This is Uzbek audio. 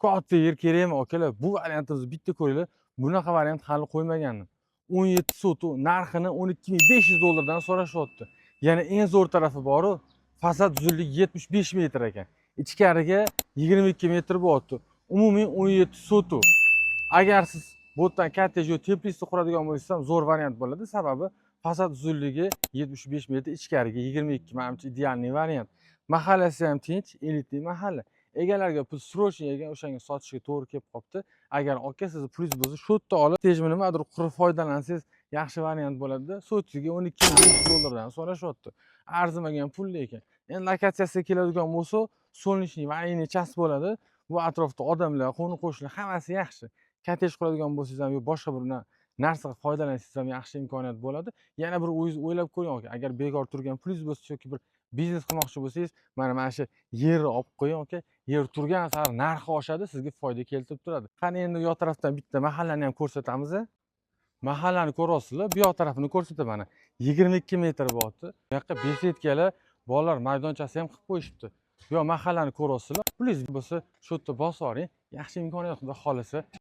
Katta yer kerakmi, akalar? Bu variantimizni bitta ko'ringlar. Bunaqa variant hali qo'ymagandim. 17 sotu, narxini 12 500 dollardan so'rashyapti. Yana eng zo'r tarafi boru, fasad uzunligi 75 metr ekan. Ichkariga 22 metr bo'lyapti. Umumiy 17 sotu. Agar siz bu yerdan kottej yo теплица quradigan bo'lsangiz ham, zo'r variant bo'ladi. Sababi fasad uzunligi 75 metr, ichkariga 22, manimcha, идеальный variant. Mahallasi ham tinch, элитный mahalla. Egalariga pul срочный ekan, o'shanga sotishga to'g'ri kelib qolibdi. Agar, aka, sizni pulingiz bo'lsa, shu yerda olib, kottejmi, nimadir qurib foydalansangiz, yaxshi variant bo'ladida. Sotiga 12 500 dollardan so'rashyapti. Arzimagan pul lekin. Endi lokatsiyasiga keladigan bo'lsa, Солнечный, военный часть bo'ladi. Bu atrofda odamlar, qo'ni qo'shni, hammasi yaxshi. Kottej quradigan bo'lsangiz ham yo boshqa bir narsa qilib foydalansangiz ham, yaxshi imkoniyat bo'ladi. Yana bir o'zingiz o'ylab ko'ring, aka, agar bekor turgan pulingiz bo'lsa yoki bir biznes qilmoqchi bo'lsangiz, mana shu yerni olib qo'ying, aka. Yer turgan sari narxi oshadi, sizga foyda keltirib turadi. Qani, endi u yoq tarafdan bitta mahallani ham ko'rsatamiz. Mahallani ko'ryapsizlar, bu yoq tarafini ko'rsataman, mana. 22 metr bo'lyapti. Bu yoqqa беседка lar, bolalar maydonchasi ham qilib qo'yishibdi. Bu yoq mahallani ko'ryapsizlar. Pulingiz bo'lsa, shu yerda bosib yuboring. Yaxshi imkoniyat, xudo xohlasa.